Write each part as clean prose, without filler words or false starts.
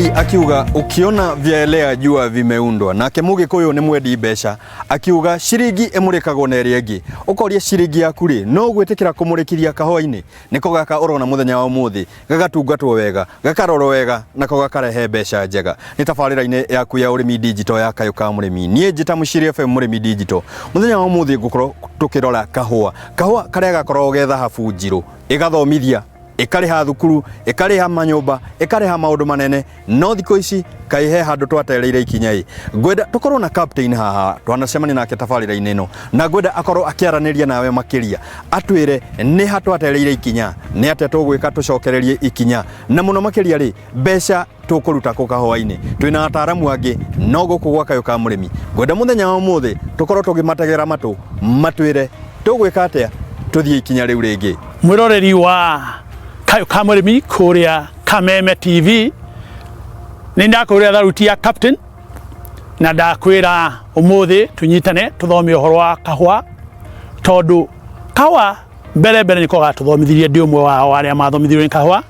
Mũswahili akiuga ukiona vyaelea jua vimeundwa, nake Mũgĩkũyũ nĩ mwendi mbeca akiuga ciringi ĩmũrĩkagwo na ĩrĩa ĩngĩ. Ũkoria ciringi yaku rĩ, no gwĩtĩkĩra kũmũrĩkithia kahũa-inĩ? Nĩko gaka ũrona mũthenya wa ũmũthĩ gagatungatwo wega, gakarorwo wega, nako gakarehe mbeca njega. Nĩ tabarĩra-inĩ yaku ya ũrĩmi digital ya Kayũ ka Mũrĩmi. Niĩ njĩta Mũciri FM Mũrĩmi Digital. Mũthenya wa ũmũthĩ ngũkorwo tũkĩrora kahũa, kahũa karĩa gakoragwo ge thahabu njirũ, ĩgathomithia, ĩkarĩha thukuru, ĩkarĩha manyũmba, ĩkarĩha maũndũ manene, no thikũ ici kaĩ he handũ twatereire ikinya ĩ. Ngwenda tũkorwo na captain haha, twanacemania nake tabarĩra-inĩ ĩno, na ngwenda akorwo akĩaranĩria nawe makĩria, atwĩre nĩ ha twatereire ikinya, nĩ atĩa tũgwĩka tũcokererie ikinya, na mũno makĩria rĩ, mbeca tũkũruta kũ kahũa-inĩ. Twĩna ataaramu angĩ no gũkũ gwa Kayũ ka Mũrĩmi. Ngwenda mũthenya wa ũmũthĩ tũkorwo tũkĩmategera matũ matwĩre tũgwĩka atĩa tũthiĩ ikinya rĩu rĩngĩ. Mwĩroreri wa Kayũ ka Mũrĩmi kũrĩa Kameme TV, nĩ ndakwĩra tharuti ya captain na ndakwĩra ũmũthĩ tũnyitane tũthome ũhoro wa kahũa, tondũ kahũa mbere mbere nĩko gatũthomithirie, ndĩ ũmwe wao arĩa mathomithirio nĩ kahũa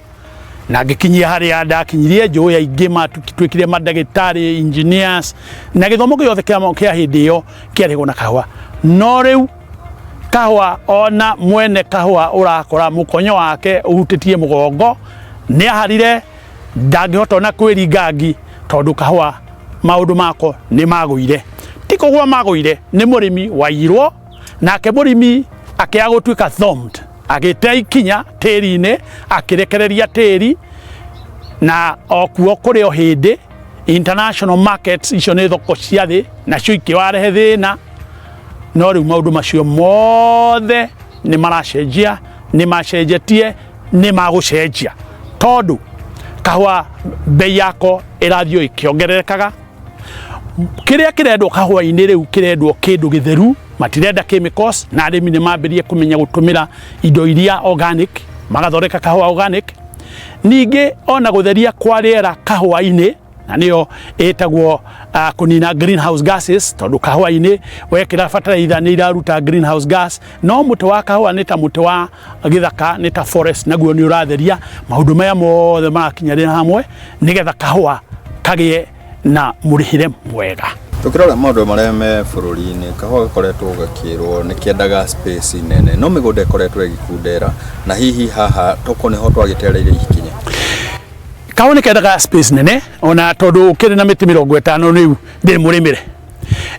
na ngĩkinyia harĩa ndakinyirie. Njũĩ aingĩ matuĩkire mandagĩtarĩ, engineers, na gĩthomo gĩothe kĩa hĩndĩ ĩyo kĩarĩhwo na kahũa. No rĩu kahũa, ona mwene kahũa ũrakora mũkonyo wake ũhutĩtie mũgongo, nĩ aharire, ndangĩhota ona kwĩringa ngi, tondũ kahũa maũndũ mako nĩ magũire. Ti kũgũa magũire, nĩ mũrĩmi wairwo, nake mũrĩmi akĩaga gũtuĩka thumbed, agĩte ikinya tĩri-inĩ, akĩrekereria tĩri, na okuo kũrĩ o hĩndĩ international markets icio nĩ thoko cia thĩ, nacio ikĩwarehe thĩna. No rĩu maũndũ macio mothe nĩ maracenjia, nĩ macenjetie, nĩ magũcenjia, tondũ kahũa bei yako ĩrathiĩ ĩkĩongererekaga. Kĩrĩa kĩrendwo kahũa-inĩ rĩu, kĩrendwo kĩndũ gĩtheru, matirenda chemicals, na arĩmi nĩ mambĩrĩrie kũmenya gũtũmĩra indo iria organic, magathondeka kahũa organic. Ningĩ ona gũtheria kwa rĩera kahũa-inĩ, na nĩyo ĩtagwo kũnina greenhouse gases, tondũ kahũa-inĩ wekĩra fertilizer nĩ iraruta greenhouse gas, no mũtĩ wa kahũa nĩ ta mũtĩ wa gĩthaka, nĩ ta forest, naguo nĩ ũratheria. Maũndũ maya mothe marakinyanĩra hamwe nĩgetha kahũa kagĩe na mũrĩhĩre mwega. Tũkĩrora maũndũ marĩa me bũrũri-inĩ, kahũa gakoretwo gakĩrwo nĩ kĩendaga space nene, no mĩgũnda ĩkoretwo ĩgĩkundera, na hihi haha tokorwo nĩho twagĩtereire ikinya. Kahũa nĩ kendaga space nene, ona tondũ ũkĩrĩ na mĩtĩ 50 rĩu ndĩrĩ mũrĩmĩre.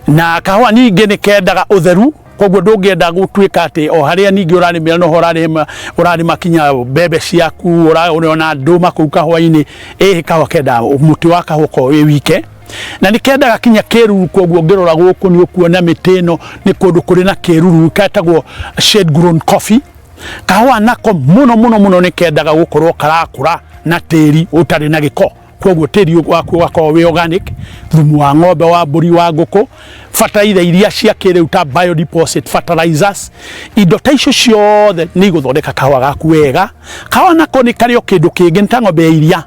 Na kahũa ningĩ nĩ kendaga ũtheru, koguo ndũngĩenda gũtuĩka atĩ o harĩa ningĩ ũrarĩmĩra noho ũrarĩma, ũrarĩma kinya mbembe ciaku, ũrona ndũma kũu kahũa-inĩ. Ĩhĩ, kahũa kendaga mũtĩ wa kahũa ũkorwo wĩ wike, na nĩ kendaga kinya kĩruru. Koguo ũngĩrora gũkũ nĩ ũkuona mĩtĩ ĩno nĩ kũndũ kũrĩ na kĩruru, ketagwo shade grown coffee. Kahũa nako mũno mũno mũno nĩ kendaga gũkorwo karakũra na tĩri ũtarĩ na gĩko, koguo tĩri waku ũgakorwo wĩ organic, thumu wa ng'ombe, wa mbũri, wa ngũkũ, bataraitha iria cia kĩrĩu ta biodeposit fertilizers, indo ta icio ciothe nĩ igũthondeka kahũa gaku wega. Kahũa nako nĩ karĩ o kĩndũ kĩngĩ, nĩ ta ng'ombe ya iria,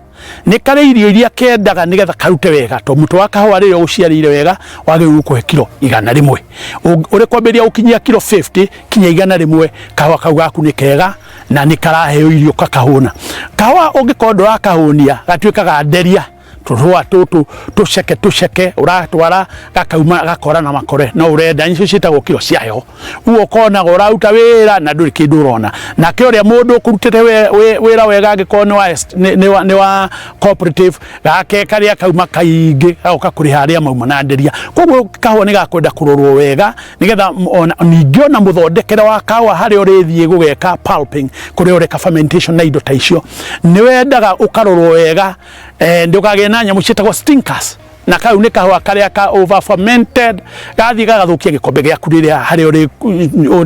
nĩ karĩ irio iria kendaga nĩgetha karute wega, tondũ mũtĩ wa kahũa rĩrĩa ũciarĩire wega wagĩrĩirwo gũkũhe kiro 100. Ũrĩ kwambĩrĩria gũkinyia kiro 50 kinya 100, kahũa kau gaku nĩ kega na nĩ karaheo irio kakahũna. Kahũa ũngĩkorwo ndũrakahũnia gatuĩkaga nderia, tũhũa tũtũ tũceke tũceke, ũratwara gakauma gakora na makore, no ũrenda icio ciĩtagwo kiro cia heho. Ũguo ũkonaga ũraruta wĩra na ndũrĩ kĩndũ ũrona. Nake ũrĩa mũndũ ũkũrutĩte wĩra wega, angĩkorwo nĩ wa cooperative gake, karĩa kauma kaingĩ gagoka kũrĩha arĩa mauma na nderia. Koguo kahũa nĩ gakwenda kũrorwo wega, nĩgetha ona ningĩ ona mũthondekere wa kahũa, harĩa ũrĩthiĩ gũgeka pulping, kũrĩa ũreka fermentation na indo ta icio, nĩ wendaga ũkarorwo wega, ndũkagĩe na nyamũ ciĩtagwo stinkers, na kau nĩ kahũa karĩa ka over fermented gathiĩ gagathũkia gĩkombe gĩaku rĩrĩa harĩa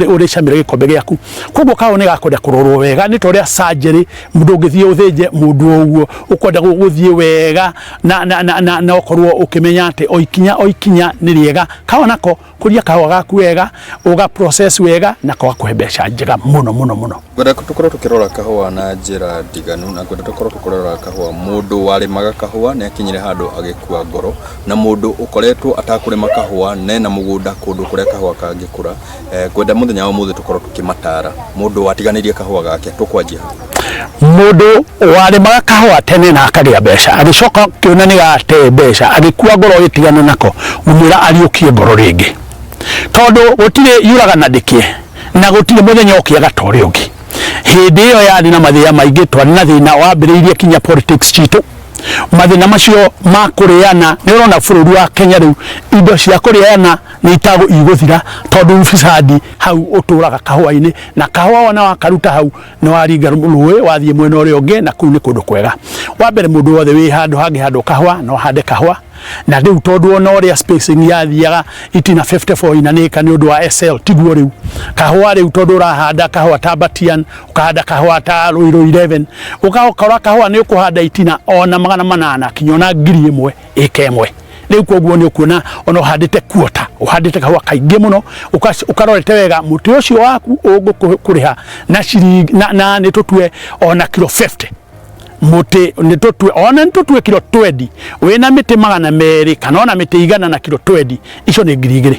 ũrĩcamĩra gĩkombe gĩaku. Koguo kahũa nĩ gakwenda kũrorwo wega, nĩ ta ũrĩa surgery, mũndũ ũngĩthiĩ ũthĩnje mũndũ o ũguo, ũkwenda gũthiĩ wega na ũkorwo ũkĩmenya atĩ o ikinya o ikinya nĩ rĩega. Kahũa nako, kũria kahũa gaku wega, ũga process wega, na gakũhe mbeca njega mũno mũno mũno. Ngwenda tũkorwo tũkĩrora kahũa na njĩra ndiganu, na ngwenda tũkorwo tũkĩrora kahũa, mũndũ warĩmaga kahũa nĩ akinyire handũ agĩkua ngoro, na mũndũ ũkoretwo atakũrĩma kahũa nena mũgũnda kũndũ kũrĩa kahũa kangĩkũra. Ngwenda mũthenya wa ũmũthĩ tũkorwo tũkĩmatara mũndũ watiganĩirie kahũa gake. Tũkwanjia? Mũndũ warĩmaga kahũa tene na akagĩa mbeca, agĩcoka kĩona nĩ gate mbeca, agĩkua ngoro agĩtigana nako, ngũmwĩra ariũkie ngoro rĩngĩ, tondũ gũtirĩ yuraga na ndĩkĩe, na gũtirĩ mũthenya ũkĩaga ta ũrĩa ũngĩ. Hĩndĩ ĩyo yarĩ na mathĩna maingĩ, twarĩ na thĩna wambĩrĩirie kinya politics citũ, mathĩna macio ma kũrĩana. Nĩ ũrona bũrũri wa Kenya rĩu indo cia kũrĩana nĩ itagũ igũthira, tondũ ufisadi hau ũtũraga kahũa-inĩ, na kahũa wona wakaruta hau nĩ waringa rũĩ wathiĩ mwena ũrĩa ũngĩ, na kũu nĩ kũndũ kwega. Wa mbere, mũndũ wothe wĩ handũ hangĩ handũ kahũa no hande kahũa. Na rĩu tondũ ona ũrĩa spacing yathiaga itina 54 inanĩka nĩ ũndũ wa SL, tiguo rĩu kahũa rĩu, tondũ ũrahanda kahũa ta Batian, ũkahanda kahũa ta Ruiru 11, ũgakora kahũa nĩ ũkũhanda itina ona 800 kinya ona 1000 ĩka ĩmwe rĩu. Koguo nĩ ũkuona ona ũhandĩte kuota, ũhandĩte kahũa kaingĩ mũno, ũkarorete wega mũtĩ ũcio waku ũgũkũrĩha na ciringi na nĩ tũtue ona kilo 50 mũtĩ, nĩ tũtue ona nĩ tũtue kilo 20, wĩna mĩtĩ 200 kana ona mĩtĩ 100 na kilo 20, icio nĩ 2000.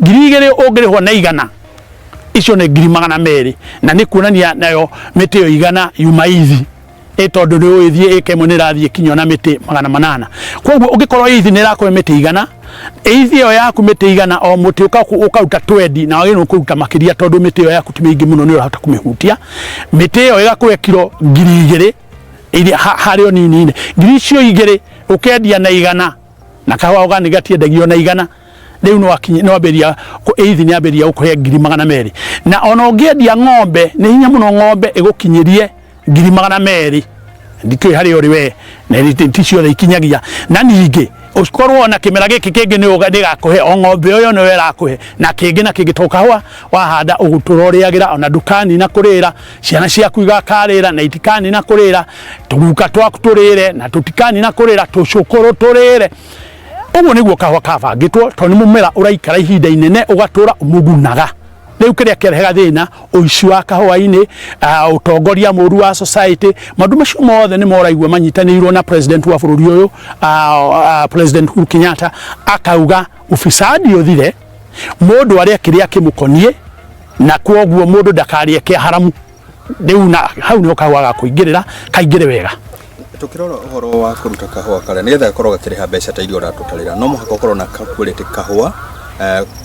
2000 ũngĩrĩhwo na 100, icio nĩ 200,000, na nĩ kuonania nayo mĩtĩ ĩyo 100 yuma ithi ĩ, tondũ nĩ ũĩthiĩ ĩka ĩmwe nĩ ĩrathiĩ kinya ona mĩtĩ 800. Koguo ũngĩkorwo ithi nĩ ĩrakũhe mĩtĩ 100, ithi ĩyo yaku mĩtĩ 100, o mũtĩ ũkaruta 20, na wagĩrĩirwo kũruta makĩria, tondũ mĩtĩ ĩyo yaku ti mĩingĩ mũno, nĩ ũrahota kũmĩhutia. Mĩtĩ ĩyo ĩgakũhe kilo 2000 iria harĩ o nini-inĩ. Ngiri icio igĩrĩ ũkendia na 100, na kahũa organic gatiendagio na 100. Rĩu nĩ wambĩrĩria eithi nĩ ambĩrĩria gũkũhe 200,000. Na ona ũngĩendia ng'ombe, nĩ hinya mũno ng'ombe ĩgũkinyĩrie 200,000. Ndikĩũĩ harĩa ũrĩ we, na ti ciothe ikinyagia. Na ningĩ ũkorwo na kĩmera gĩkĩ kĩngĩ nĩ ĩgakũhe o ng'ombe ũyũ nĩwe ĩrakũhe na kĩngĩ na kĩngĩ, tondũ kahũa wahanda ũgũtũra ũrĩagĩra, ona ndũkanina kũrĩra, ciana ciaku igakarĩra na itikanina kũrĩra, tũguka twaku tũrĩre na tũtikanina kũrĩra, tũcũkũrũ tũrĩre. Ũguo nĩguo kahũa kabangĩtwo, tondũ nĩ mũmera ũraikara ihinda inene, ũgatũra ũmũgunaga. Rĩu kĩrĩa kĩrehaga thĩna, ũici wa kahũa-inĩ, ũtongoria mũru wa society, maũndũ macio mothe nĩ moraigua manyitanĩirwo na president wa bũrũri ũyũ, President Uhuru Kenyatta, akauga ufisadi ũthire, mũndũ arĩe kĩrĩa kĩmũkoniĩ, na kwoguo mũndũ ndakarĩe kĩa haramu. Rĩu na hau nĩho kahũa gakũingĩrĩra kaingĩre wega. Tukirora uhoro wa kuruta kahũa karĩa nigetha gakorwo gakĩrĩha mbeca ta iria ũratũtarĩra, no mũhaka ũkorwo na quality kahũa,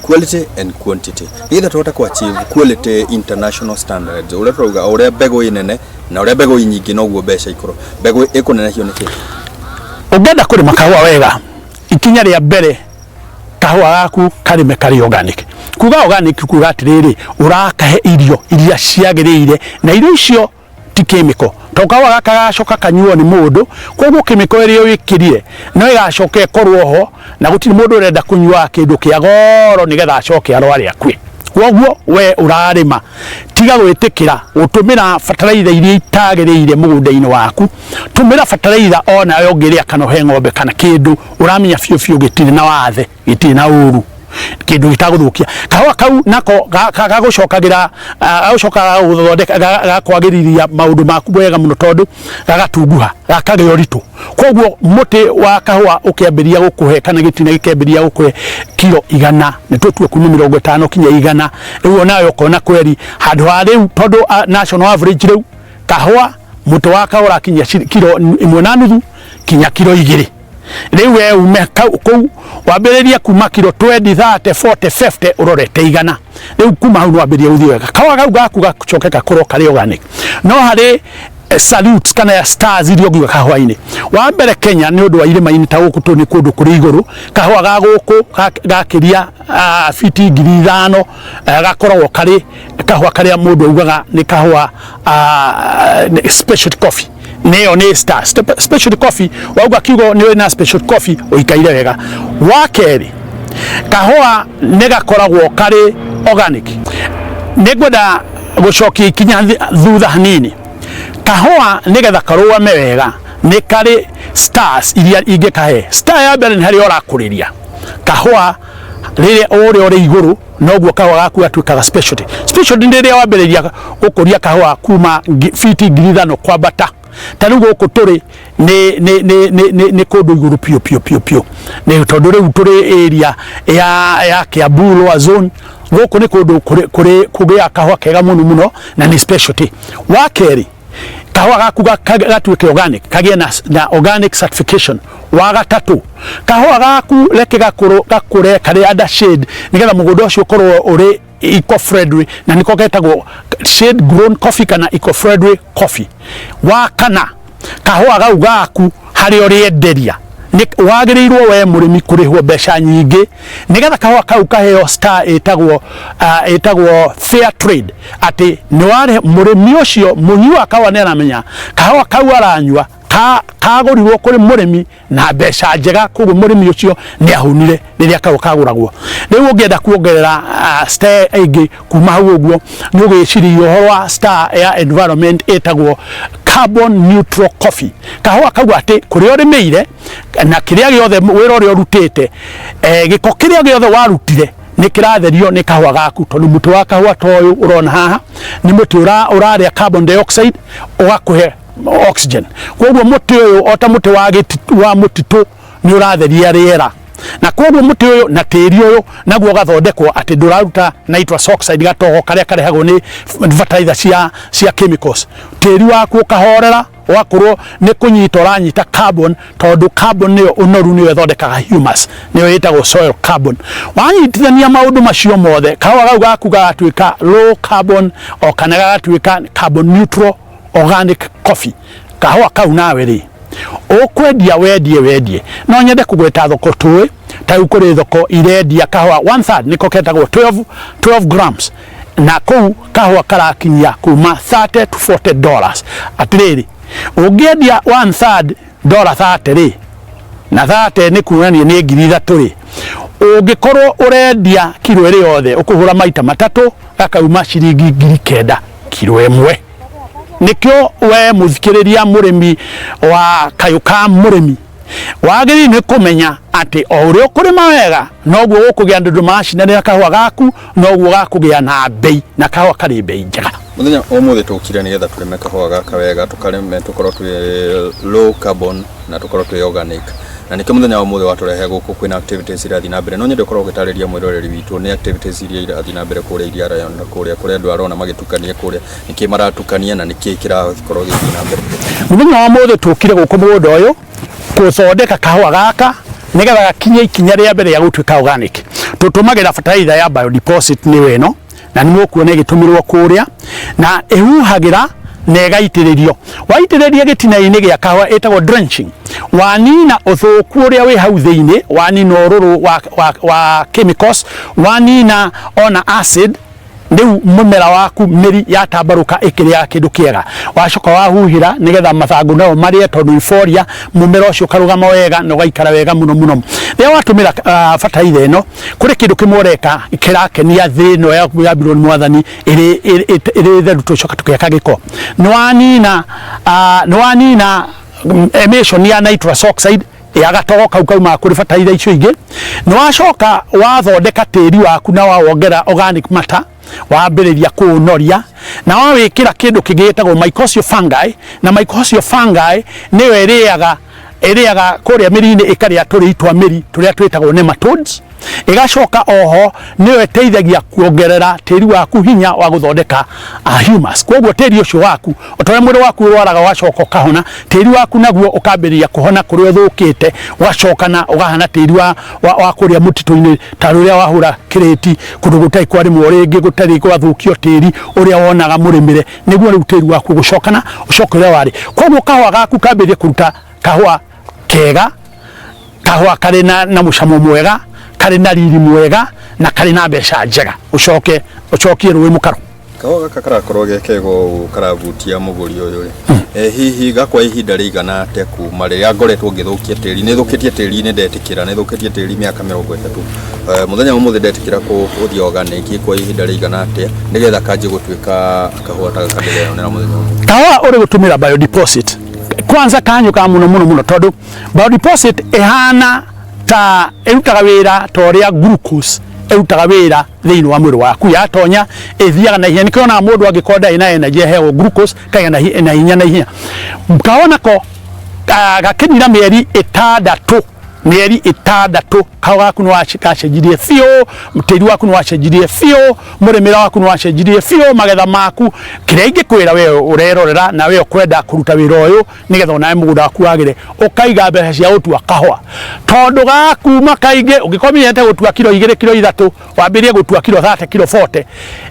quality and quantity, nigetha tũhote ku achieve quality international standards. Ũrĩa tũrauga, o ũrĩa mbegũ ĩ nene na ũrĩa mbegũ ĩ nyingĩ, noguo mbeca ikorwo. Mbegũ ĩkũnenehio nĩkĩ? Ũngĩenda kũrĩma kahũa wega, ikinya rĩa mbere, kahũa gaku karĩme karĩ organic. Kuga organic, kuga atĩrĩrĩ, ũrakahe irio iria ciagĩrĩire, na irio icio ti chemical, tondũ kahũa gaka gagacoka kanyuo nĩ mũndũ. Koguo chemical ĩrĩa wĩkĩrire no ĩgacoka ĩkorwo ho, na gũtirĩ mũndũ ũrenda kũnyua kĩndũ kĩa goro nĩgetha acoke arware akue. Koguo we ũrarĩma, tiga gwĩtĩkĩra gũtũmĩra bataraitha iria itagĩrĩire mũgũnda-inĩ waku. Tũmĩra bataraitha onawe ũngĩrĩa, kana ũhe ng'ombe, kana kĩndũ ũramenya biũ biũ gĩtirĩ na wathe, gĩtirĩ na ũru, kĩndũ gĩtagũthũkia kahũa kau, nako gagũcokagĩra, gagũcoka gagũthondeka, gakwagĩrithia maũndũ maku wega mũno, tondũ gagatunguha, gakagĩa ũritũ. Koguo mũtĩ wa kahũa ũkĩambĩrĩria gũkũhe, kana gĩtina gĩkĩambĩrĩria gũkũhe kiro 100, nĩ tũtue kuma 50 kinya 100, rĩu onawe ũkona kweri handũ ha rĩu, tondũ national average rĩu kahũa, mũtĩ wa kahũa ũrakinyia kiro 1.5 kinya kiro 2. Rĩu we ume kũu wambĩrĩrie kuma kiro 20, 30, 40, 50, ũrorete 100. Rĩu kuma hau nĩ wambĩrĩria gũthiĩ wega, kahũa kau gaku gacoke gakorwo karĩ organic. No harĩ salutes kana ya stars iria ũngiuga kahũa-inĩ. Wa mbere, Kenya nĩ ũndũ wa irĩma-inĩ ta gũkũ tũ nĩ kũndũ kũrĩ igũrũ, kahũa ga gũkũ gakĩria fiti 5000, gakoragwo karĩ kahũa karĩa mũndũ augaga nĩ kahũa special coffee. Nĩyo nĩ star special coffee. Wauga kiugo nĩ na special coffee, ũikaire wega. Wa kerĩ, kahũa nĩ gakoragwo karĩ organic. Nĩ ngwenda gũcokia ikinya thutha hanini. Kahũa nĩgetha karũgame wega, nĩ karĩ stars iria ingĩkahe. Star ya mbere nĩ harĩa ũrakũrĩria kahũa. Rĩrĩa ũrĩa ũrĩ igũrũ, noguo kahũa gaku gatuĩkaga specialty. Specialty nĩ rĩrĩa wambĩrĩria gũkũria kahũa kuma fiti 5000 kwambata. Ta rĩu gũkũ tũrĩ nĩ kũndũ igũrũ piũ piũ piũ piũ, nĩ tondũ rĩu tũrĩ area ya Kiambu lower zone. Gũkũ nĩ kũndũ kũrĩ kũgĩa kahũa kega mũno mũno, na nĩ specialty. Wa kerĩ, Kahũa gaku gatuĩke organic, kagĩe na organic certification. Wa gatatũ, kahũa gaku reke gakũre karĩ under shade, nĩgetha mũgũnda ũcio ũkorwo ũrĩ eco friendly, na nĩko getagwo shade grown coffee kana eco friendly coffee. Wa kana, kahũa gau gaku harĩa ũrĩenderia wagĩrĩirwo we mũrĩmi kũrĩhwo mbeca nyingĩ, nĩgetha kahũa kau kaheo star ĩtagwo fair trade, atĩ nĩ warĩha mũrĩmi ũcio. Mũnyui wa kahũa nĩ aramenya kahũa kau aranyua kagũrirwo kũrĩ mũrĩmi na mbeca njega, koguo mũrĩmi ũcio nĩ ahũnire rĩrĩa kau kagũragwo. Rĩu ũngĩenda kuongerera star ĩngĩ kuma hau ũguo, nĩ ũgĩciria ũhoro wa star ya environment ĩtagwo carbon neutral coffee. Kahũa kau atĩ kũrĩa ũrĩmĩire na kĩrĩa gĩothe wĩra ũrĩa ũrutĩte, gĩko kĩrĩa gĩothe warutire nĩ kĩratherio nĩ kahũa gaku, tondũ mũtĩ wa kahũa ta ũyũ ũrona haha nĩ mũtĩ ũrarĩa carbon dioxide ũgakũhe oxygen. Koguo mũtĩ ũyũ, o ta mũtĩ wa mũtitũ, nĩ ũratheria rĩera, na koguo mũtĩ ũyũ na tĩri ũyũ naguo ũgathondekwo atĩ ndũraruta nitrous oxide, gatogo karĩa karehagwo nĩ fertilizer cia chemicals. Tĩri waku ũkahorera, ũgakorwo nĩ kũnyita ũranyita carbon, tondũ carbon nĩyo ũnoru, nĩyo ĩthondekaga humus, nĩyo ĩtagwo soil carbon. Wanyitithania maũndũ macio mothe, kahũa kau gaku gagatuĩka low carbon o kana gagatuĩka carbon neutral organic coffee. Kahũa kau nawe rĩ ũkwendia, wendie wendie. No nyende kũgweta thoko tũĩ ta rĩu kũrĩ thoko irendia kahũa one third, nĩko ketagwo 12 grams, na kũu kahũa karakinyia kuma 30 to $40. Atĩrĩrĩ, ũngĩendia one third dollar 30 rĩ, na 30 nĩ kuonania nĩ 3,000 rĩ, ũngĩkorwo ũrendia kiro ĩrĩ yothe, ũkũhũra maita matatũ, gakauma ciringi 9,000 kiro ĩmwe. Nĩkĩo we mũthikĩrĩria, mũrĩmi wa kayũ ka mũrĩmi, wagĩrĩirwo nĩ kũmenya atĩ o ũrĩa ũkũrĩma wega, noguo ũkũgĩa andũ maracindanĩra kahũa gaku, noguo gakũgĩa na mbei, na kahũa karĩ mbei njega. Mũthenya ũmũthĩ tũkire nĩgetha tũrĩme kahũa gaka wega, tũkarĩme tũkorwo twĩ low carbon na tũkorwo twĩ organic, na nĩkĩo mũthenya wa ũmũthĩ watũrehe gũkũ. Kwĩna activities irathiĩ na mbere. No nyende ũkorwo ũgĩtarĩria mwĩroreri witũ nĩ activities iria irathiĩ na mbere kũrĩa Iria Lion, na kũrĩa kũrĩa andũ arona magĩtukania kũrĩa, nĩkĩ maratukania na nĩkĩ kĩrakorwo gĩgĩthiĩ na mbere? Mũthenya wa ũmũthĩ tũkire gũkũ mũgũnda ũyũ gũthondeka kahũa gaka nĩgetha gakinye ikinya rĩa mbere rĩa gũtuĩka organic. Tũtũmagĩra fertilizer ya biodeposit, nĩyo ĩno, na nĩ mũkuona ĩgĩtũmĩrwo kũrĩa, na ĩhuhagĩra na ĩgaitĩrĩrio. Waitĩrĩria gĩtina-inĩ gĩa kahũa, ĩtagwo drenching, wanina ũthũku ũrĩa wĩ hau thĩinĩ, wanina ũrũrũ wa chemicals, wanina ona acid. Rĩu mũmera waku mĩri yatambarũka ĩkĩrĩaga kĩndũ kĩega. Wacoka wahuhĩra nĩgetha mathangũ nao marĩe, tondũ iboria mũmera ũcio ũkarũgama wega na ũgaikara wega mũno mũno. Rĩrĩa watũmĩra bataraitha ĩno, kũrĩ kĩndũ kĩmwe ũreka kĩrakenia thĩ ĩno yambirwo nĩ Mwathani ĩrĩ theru, tũcoka tũkĩaka gĩko. Nĩ wanina emission ya nitrous oxide, ya gatogo kau kaumaga kũrĩ bataraitha icio ingĩ. Nĩ wacoka wathondeka tĩri waku na wawongera organic matter, wambĩrĩria kũũnoria na wawĩkĩra kĩndũ kĩngĩ gĩtagwo mycorrhizal fungi, na mycorrhizal fungi nĩyo ĩrĩaga kũrĩa mĩri-inĩ, ĩkarĩa tũrĩi twa mĩri tũrĩa twĩtagwo nematodes. Ĩgacoka oho nĩyo ĩteithagia kuongerera tĩri waku hinya wa gũthondeka humus. Koguo tĩri ũcio waku, o ta ũrĩa mwĩrĩ waku ũrwaraga ũgacoka ũkahona, tĩri waku naguo ũkambĩrĩria kũhona kũrĩa ũthũkĩte, ũgacoka na ũkahana tĩri wa kũrĩa mũtitũ-inĩ, ta rũrĩa wahũra kĩrĩti kũndũ gũtarĩ kwarĩmwo rĩngĩ, gũtarĩ gwathũkio, tĩri ũrĩa wonaga mũrĩmĩre, nĩguo rĩu tĩri waku ũgũcokana ũcoke ũrĩa warĩ. Koguo kahũa gaku kambĩrĩrie kũruta kahũa kega, kahũa karĩ na mũcamo mwega, karĩ na riri mwega na karĩ na mbeca njega, ũcoke ũcokie rũĩ mũkaro. Kahũa gaka karakorwo ge kega ũũ, karavutia mũgũri ũyũ rĩ, hihi gakwa ihinda rĩigana atĩa kuma rĩrĩa ngoretwo ngĩthũkia tĩri? Nĩ thũkĩtie tĩri, nĩ ndetĩkĩra nĩ thũkĩtie tĩri mĩaka 30. Mũthenya wa ũmũthĩ ndetĩkĩra gũthiĩ organic, kwa ihinda rĩigana atĩa nĩgetha kanjie gũtuĩka kahũa ta gaka ndĩreyonera mũthenya ũmwe? Kahũa ũrĩ gũtũmĩra biodeposit kwanza kanyũkaga mũno mũno mũno, tondũ biodeposit ĩhana ta ĩrutaga wĩra ta ũrĩa glucose ĩrutaga wĩra thĩinĩ wa mwĩrĩ waku. Yatonya ĩthiaga na ihenya. Nĩkĩo onaga mũndũ angĩkorwo ndarĩ na energy aheagwo glucose kagĩa na hinya na ihenya. Kahũa nako gakĩnyira mĩeri 6. Mĩeri 6 kahũa gaku nĩ gacenjirie biũ, tĩri waku nĩ wacenjirie biũ, mũrĩmĩre waku nĩ wacenjirie biũ, magetha maku. Kĩrĩa ingĩkwĩra we ũrerorera na we ũkwenda kũruta wĩra ũyũ nĩgetha onawe mũgũnda waku wagĩre, ũkaiga mbeca cia gũtua kahũa, tondũ gakuma kaingĩ ũngĩkorwo ũmenyerete gũtua kiro 2, kiro 3, wambĩrĩrie gũtua kiro 30, kiro 40.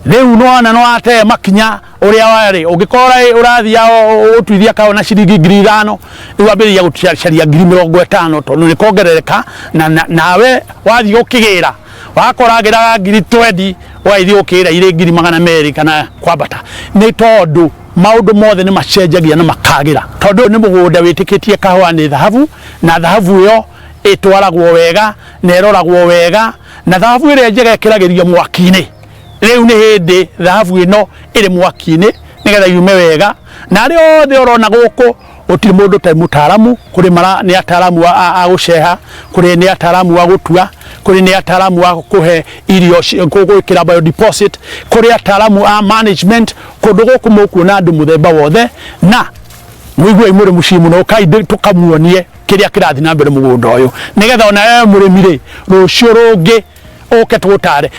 Rĩu nĩwona nĩwatee makinya ũrĩa warĩ. Ũngĩkorwo ũrathiĩ ũtuithia kahũa na ciringi 5,000, rĩu wambĩrĩria gũcaria 50,000, tondũ nĩ kongerereka. Na nawe wathiĩ ũkĩgĩra, wakora agĩraga 20,000, ũgagĩthiĩ ũkĩgĩra irĩ 200,000 kana kwambata, nĩ tondũ maũndũ mothe nĩ macenjagia na makagĩra, tondũ ũyũ nĩ mũgũnda wĩtĩkĩtie kahũa nĩ thahabu, na thahabu ĩyo ĩtwaragwo wega na ĩroragwo wega, na thahabu ĩrĩa njega ĩkĩragĩrio mwaki-inĩ. Rĩu nĩ hĩndĩ thahabu ĩno ĩrĩ mwaki-inĩ nĩgetha yume wega. Na arĩa othe ũrona gũkũ, gũtirĩ mũndũ ũtarĩ mũtaaramu. Kũrĩ mara nĩ ataaramu a gũceha, kũrĩ nĩ ataaramu a gũtua, kũrĩ nĩ ataaramu a kũhe irio, gwĩkĩra biodeposit, kũrĩ ataaramu a management. Kũndũ gũkũ mũkuona andũ mũthemba wothe, na mũiguei mũrĩ mũciĩ mũno. Ũkai tũkamuonie kĩrĩa kĩrathiĩ na mbere mũgũnda ũyũ, nĩgetha ona wewe mũrĩmi rĩ, rũciũ rũngĩ ũke tũgũtare.